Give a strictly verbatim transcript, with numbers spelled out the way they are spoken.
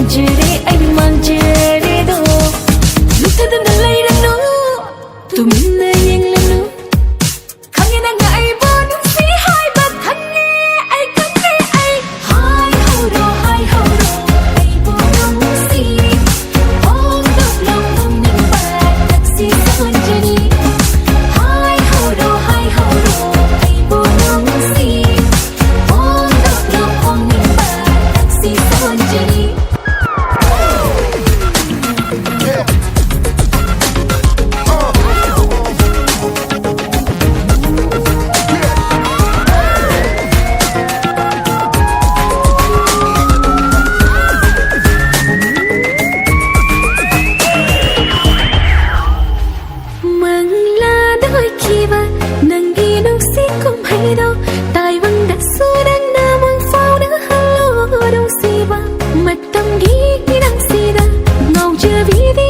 ꯆꯦꯔꯦ ꯑꯩ ꯃꯥꯡꯖꯔꯦꯗꯣ꯫ ꯂꯨꯞꯊꯗꯨꯅ ꯂꯩꯔꯅꯨ, ꯇꯨꯃꯤꯟꯅ ꯌꯦꯡꯂꯅꯨ꯫ ꯈꯪꯉꯦ ꯅꯪꯅ ꯑꯩꯕꯨ ꯅꯨꯡꯁꯤ ꯍꯥꯏꯕ ꯈꯪꯉꯦ, ꯑꯩ ꯈꯪꯉꯦ, ꯑꯩ꯫ ꯍꯥꯏꯍꯧꯔꯣ, ꯍꯥꯏꯍꯧꯔꯣ, ꯑꯩꯕꯨ ꯅꯨꯡꯁꯤ꯫ ꯐꯣꯡꯗꯣꯛꯂꯣ ꯐꯣꯡꯅꯤꯡꯕ ꯊꯛꯁꯤ ꯁꯣꯟꯖꯅꯤ꯫ ꯍꯥꯏꯍꯧꯔꯣ, ꯍꯥꯏꯍꯧꯔꯣ, ꯑꯩꯕꯨ ꯅꯨꯡꯁꯤ꯫ ꯐꯣꯡꯗꯣꯛꯂꯣ ꯐꯣꯡꯅꯤꯡꯕ ꯊꯛꯁꯤ ꯁꯣꯟꯖꯅꯤ꯫ ꯃꯪꯂꯥꯗ ꯑꯣꯏꯈꯤꯕ ꯅꯪꯒꯤ ꯅꯨꯡꯁꯤ ꯀꯨꯝꯍꯩꯗꯣ ꯇꯥꯏꯕꯪꯗꯁꯨ ꯅꯪꯅ ꯃꯪ ꯐꯥꯎꯅꯍꯜꯂꯣ ꯅꯨꯡꯁꯤꯕ꯫ ꯃꯇꯝꯒꯤ ꯏꯔꯪꯁꯤꯗ ꯉꯥꯎꯖꯕꯤꯗꯤ